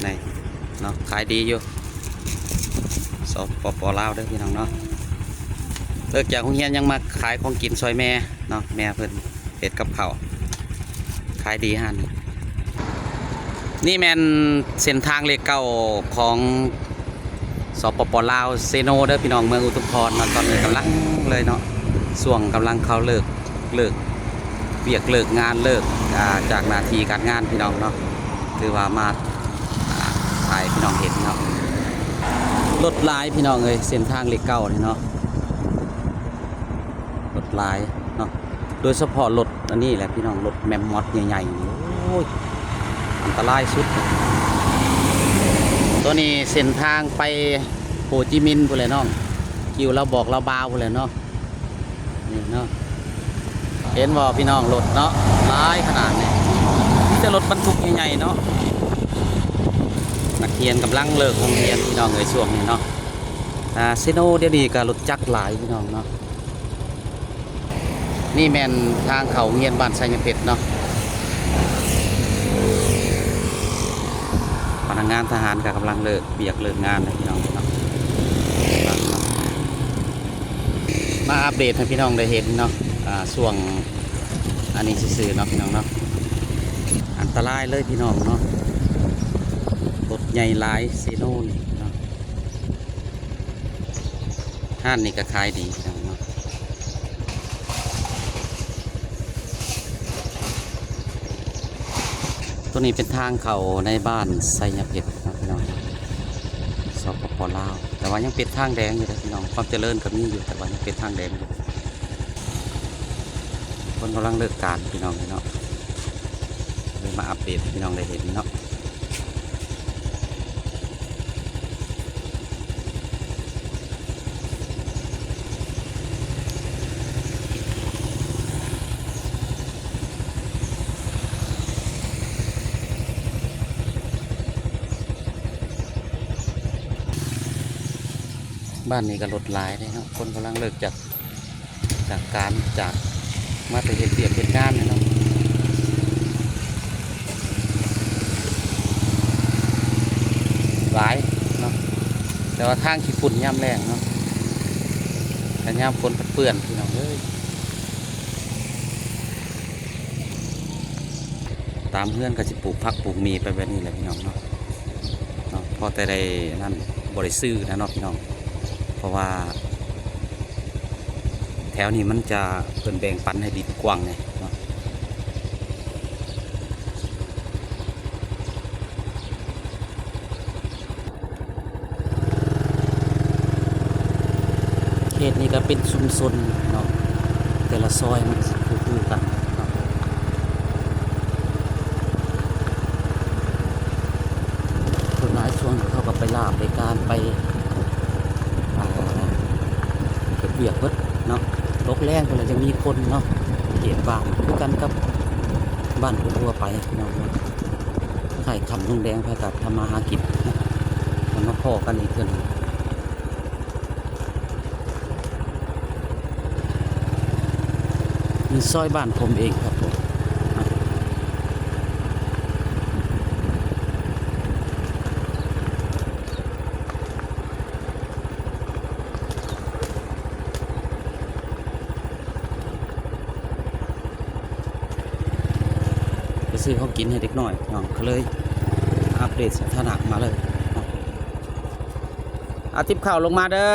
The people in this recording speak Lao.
ນີ້ເນາະ ຂາຍດີຢູ່ ສປປ ລາວເດີພີ່ນ້ອງເນາະ. ເລີກຈາກໂຮງຮຽນຍັງມາຂາຍຂອງກິນຊ່ອຍແມ່ເນາະ ແມ່ເພິ່ນເຮັດກັບເຂົ້າ ຂາຍດີຮ້ານນີ້. ນີ້ແມ່ນເສັ້ນທາງເລກເກົ້າຂອງ ສປປ ລາວ ເຊໂນເດີພີ່ນ້ອງ ເມືອງອຸທຸມພອນເນາະ. ຕອນນີ້ກຳລັງເລີຍເນາະ ຊ່ວງກຳລັງເຂົ້າເລີກ ເລີກວຽກເລີກງານ ເລີກ ອ່າ ຈາກໜ້າທີ່ການງານພີ່ນ້ອງເນາະ. ຖືວ່າມາ ອ່າ ຖ່າຍໃຫ້ພີ່ນ້ອງເຫັນເນາະ. ລົດຫຼາຍພີ່ນ້ອງເອີຍ ເສັ້ນທາງເລກເກົ້ານີ້ເນາະ ລົດຫຼາຍເນາະ ໂດຍສະເພາະລົດອັນນີ້ແຫຼະພີ່ນ້ອງ ລົດແມມມອດໃຫຍ່ໆນີ້ ໂອ້ຍ ອັນຕະລາຍສຸດ. ຕົວນີ້ເສັ້ນທາງໄປໂຮຈິມິນພຸ້ນແຫຼະນ້ອງ ກິວລາວບອກລາວບາວພຸ້ນແຫຼະເນາະ. ນີ້ເນາະ ເຫັນບໍ່ພີ່ນ້ອງ ລົດເນາະ ຫຼາຍຂະໜາດນີ້ ມີແຕ່ລົດບັນທຸກໃຫຍ່ໆເນາະ. ນັກຮຽນກຳລັງເລີກໂຮງຮຽນພີ່ນ້ອງເອີຍ ຊ່ວງນີ້ເນາະ. ອ່າ ເຊໂນດຽວນີ້ກະລົດຈັກຫຼາຍພີ່ນ້ອງເນາະ. ນີ້ແມ່ນທາງເຂົ້າໂຮງຮຽນບ້ານໄຊຍະເພັດເນາະ. ພະນັກງານທະຫານກະກຳລັງເລີກວຽກເລີກງານແລ້ວພີ່ນ້ອງເນາະ. ມາອັບເດດໃຫ້ພີ່ນ້ອງໄດ້ເຫັນເນາະ ອ່າ ຊ່ວງອັນນີ້ຊື່ໆເນາະພີ່ນ້ອງເນາະ. ອັນຕະລາຍເລີຍພີ່ນ້ອງເນາະ ລົດໃຫຍ່ຫຼາຍເຊໂນນີ້ເນາະ. ຮ້ານນີ້ກະຂາຍດີພີ່ນ້ອງເນາະ. ຕົວນີ້ເປັນທາງເຂົ້າໃນບ້ານໄຊຍະເພັດເນາະພີ່ນ້ອງ ສປປ ລາວ ແຕ່ວ່າຍັງເປັນທາງແດງຢູ່ເດີພີ່ນ້ອງ. ຄວາມຈະເລີນກະມີຢູ່ ແຕ່ວ່າຍັງເປັນທາງແດງຢູ່. ຄົນກຳລັງເລີກການພີ່ນ້ອງເນາະ ເລີຍມາອັບເດດໃຫ້ພີ່ນ້ອງໄດ້ເຫັນເນາະ. ບ້ານນີ້ກະລົດຫຼາຍເດ້ເນາະ ຄົນກຳລັງເລີກຈາກ ຈາກການ ຈາກມາແຕ່ເຮັດວຽກເຮັດງານເນາະ ຫຼາຍເນາະ. ແຕ່ວ່າທາງຂີ້ຝຸ່ນຍາມແລ້ງເນາະ ແຕ່ຍາມຝົນເປື້ອນພີ່ນ້ອງເອີຍ. ຕາມເຮືອນກະຊິປູກຜັກປູກໝີ່ໄປແບບນີ້ແຫຼະພີ່ນ້ອງເນາະ ເນາະ ພໍແຕ່ໄດ້ອັນນັ້ນ ບໍ່ໄດ້ຊື້ນະເນາະພີ່ນ້ອງ ເພາະວ່າ ແຖວນີ້ມັນຈະ ເພິ່ນແບ່ງປັນໃຫ້ດິນກວ້າງແດ່ເນາະ. ເຂດນີ້ກະເປັນຊຸມຊົນເນາະ ແຕ່ລະຊອຍມັນກະຊິຄືໆກັນເນາະ. ສ່ວນຫຼາຍຊ່ວງເຂົາກະໄປລາບໄປການໄປ ອ່າ ເຮັດວຽກເບິດເນາະ. ຕົກແລງພຸ້ນລະຈະມີຄົນເນາະ ເຂດບ້ານຄືກັນກັບບ້ານທົ່ວໆໄປເນາະ. ຄ້າຍຄ່ຳລົງແລງພາກັນທຳມາຫາກິນເນາະ ມາພໍ້ກັນອີກເທື່ອໜຶ່ງ. ຢູ່ຊອຍບ້ານຜົມເອງຄັບຜົມ ໄປຊື້ຂອງກິນໃຫ້ເດັກນ້ອຍເນາະ ກະເລີຍອັບເດດສະຖານະມາເລີຍເນາະ. ອາ ຕິບເຂົ້າລົງມາເດີ.